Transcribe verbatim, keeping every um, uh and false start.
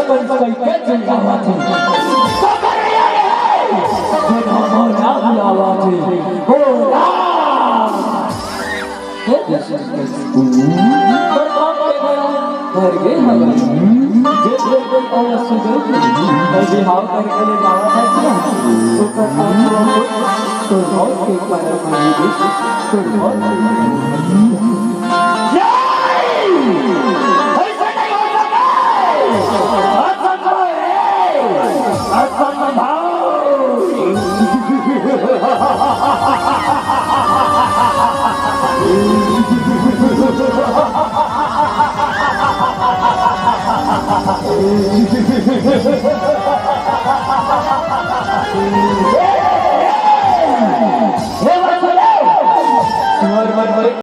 कइके चिल्लावत हे। पकड़ लिया रे, जेन ह मोर नाम बुलावत हे। ओ राम! हे विष्णु, पर पाप के गया, भर गे हवय। जे कोई कोई अवश्य गई, मैं बिहाव करके ले जावत हे, ओकर आत्मा को तो मौत के कारण मारी दे, तो मौत के कारण मारी दे। नहीं! ऐसा नहीं हो सकता! असंभव है! असंभव!